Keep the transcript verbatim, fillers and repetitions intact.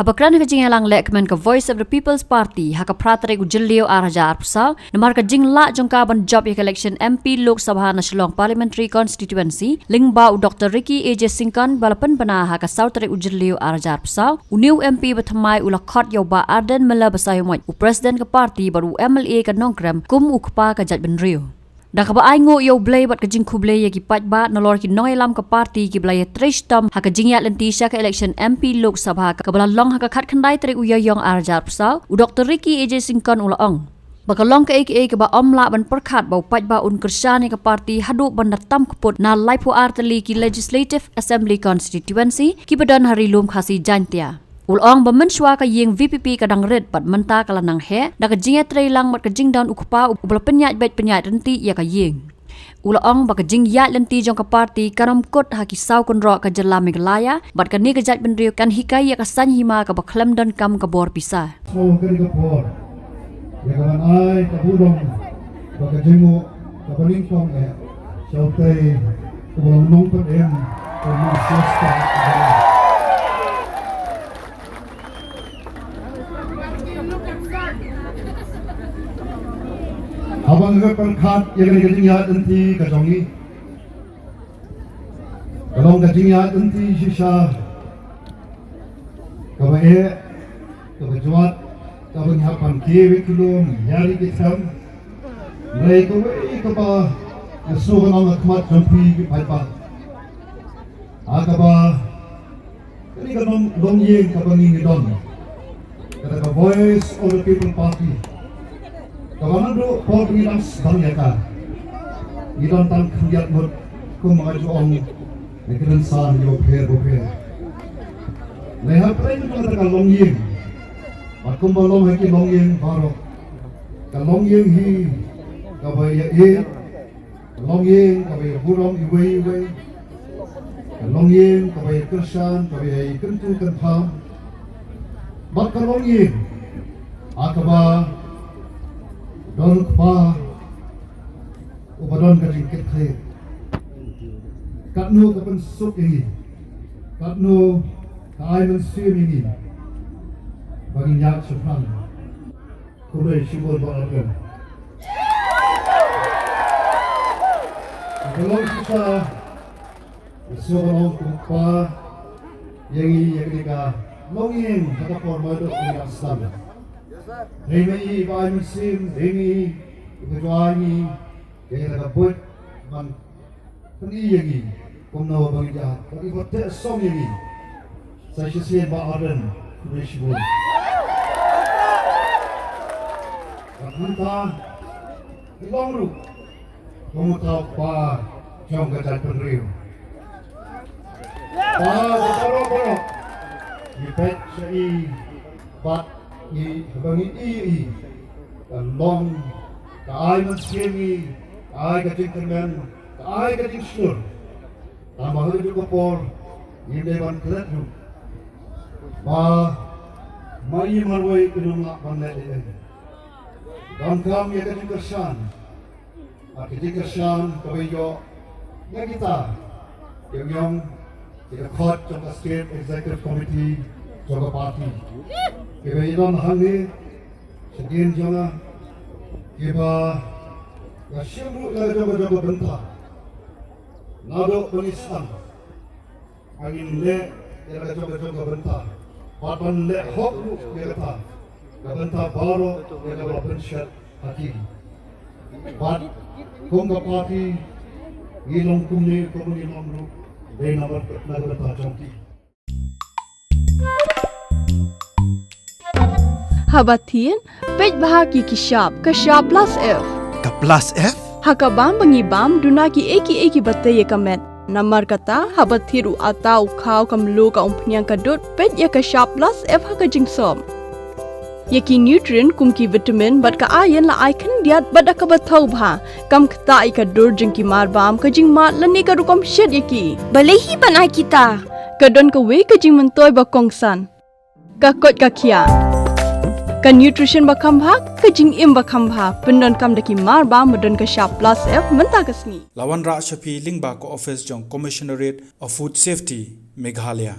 Haba kren ha ka jingïalang lehkmen ka Voice of the People's Party ha ka phra tarik u Jylliew ar hajar arphew saw namar ka jinglah jong ka ban jop ïa ka election M P Lok Sabha na Shillong Parliamentary Constituency, lyngba u Doctor Ricky A J Syngkon ba la pynbna ha ka saw tarik u Jylliew ar hajar arphew saw, une u M P bathymmai u la khot ïa u Bah Ardent Miller Basaiawmoit, u President ka party bad u M L A ka Nongkrem kum u kpa ka jaitbynriew. Da kaba ainguh ïa U Blei bad ka jingkhublei ïa ki paidbah nalor ki nongïalam ka party kiba la ïatrei shitom ha ka jingïaid lynti sha ka election M P Lok Sabha kaba la long ha ka khatkhyndai tarik u Ïaïong ar hajar arphew saw, u Doctor Ricky A J Syngkon u la ong ba ka long kaei kaei kaba ym lah ban pyrkhat ba u paidbah un kyrshan ïa ka party haduh ban da tam kput na laiphew ar tylli ki Legislative Assembly Constituency kiba don ha Ri Lum Khasi Jaiñtia. U la ong ba mynshuwa ka ïing V P P ka dang rit bad mynta ka la nang heh da ka jingïatreilang bad ka jingdon u kpa uba la pynïaid beit pynïaid ryntih ïa ka ïing. U la ong ba ka jingïaid lynti jong ka party kan ym kut ha ki saw kynroh ka jylla Meghalaya bad kane ka jaitbynriew kan hikai ïa ka saiñ hima kaba khlem donkam ka bor pisa. Sngewbha kane ka por ïa ka ban ai ka burom bad ka jingmut kaba nyngkong eh sha utei uba long nongpynim ka Minister. Haba nga pyrkhat ïa kane ka jingïaid lynti ka jong ngi, ka long ka jingïaid lynti shisha kaba eh, kaba jwat, kaba ngi hap ban kiew ïa ki lum, ïa ri ki them. Hynrei kawei kaba nga sngew ban ong ha khmat jong phi ki paidbah, ha kaba kane ka long, longïing kaba ngi ngi don, ka da ka Voice of the People Party, kaba naduh por ba ngi dang sdang ïa ka, ngi don tang khyndiat ngut, kumba nga ju ong na ki rynsan ïa bapher bapher. Lei hapdeng jong kata ka longïing, bad kumba long ha ki longïing baroh, ka longïing hi kaba ïa ïeit, ka longïing kaba ïa burom iwei iwei, ka longïing kaba ïa kyrshan, kaba ïa kyntu kynpham, bad ka longïing ha kaba don u kpa uba don ka jingkitkhlieh. Katno ka pynsuk ïa ngi, katno ka ai mynsiem ïa ngi ba ngin ïaid shaphrang. Khublei shibun Bah Ardent. Ka long shisha ka sngewbha ban ong kum u kpa ïa ngi ïa kane ka longïing ha ka por ba dang sdang. Hynrei ma i ba ai mynsiem, hynrei ma i ba ju ai ngi ïa kata ka buit ban pyni ïa ngi kumno ba ngin ïaid, ba i ba teh song ïa ngi. Sa shisien Bah Ardent, khublei shibun. Bad mynta i long ruh kum uta u kpa jong ka jaitbynriew. Ba baroh baroh ngi peit sha i bad ngi, haba ngi ïohi ïa i, ka long, ka ai mynsiem ïa ngi, ka ai ka jingkyrmen, ka ai ka jingshlur. Tangba ha kajuh ka por ngim dei ban klet ruh ba ma i marwei i nym lah ban leh ei ei. Donkam ïa ka jingkyrshan, bad ka jingkyrshan kaba ïoh na kita kiba ïong, kita khot jong ka State Executive Committee jong ka party, kiba ïadon hangne shadien jong nga, kiba la shim ruh ïa la ka jong ka jong ka bynta. Naduh ba ngi sdang, ba ngin leh ïa la ka jong ka jong ka bynta, bad ban leh hok ruh ïa kata ka bynta baroh ïa kaba la pynshet ha ki. Bad kum ka party ngi long kumne, kum ngi long ruh dei namar na ka bynta jong ki. Haba thied, peit bha ïa ki shap, ka shap plus F. Ka plus F? Ha ka bam ba ngi bam, duna kiei kiei kiba tei ïa ka met. Namar kata, haba thied u atta, u khaw, ka mluh, ka umphniang, ka dud, peit ïa ka shap plus F ha ka jingsop. Ïa ki nutrient kum ki vitamin bad ka iron la ai khyndiat bad da kaba thaw bha. Kam ktah ïa ka dur jong ki marbam, ka jingmad lane ka rukom shet ïa ki. Balei hi ban ai kita? Ka don kawei ka jingmyntoi ba kongsan. Ka koit ka khiah. Ka nutrition ba kham bha, ka jingim ba kham bha. Pyndonkam da ki marbam ba don ka shap plus F mynta ka sngi. La wanrah sha phi lyngba ka office jong Commissionerate of Food Safety, Meghalaya.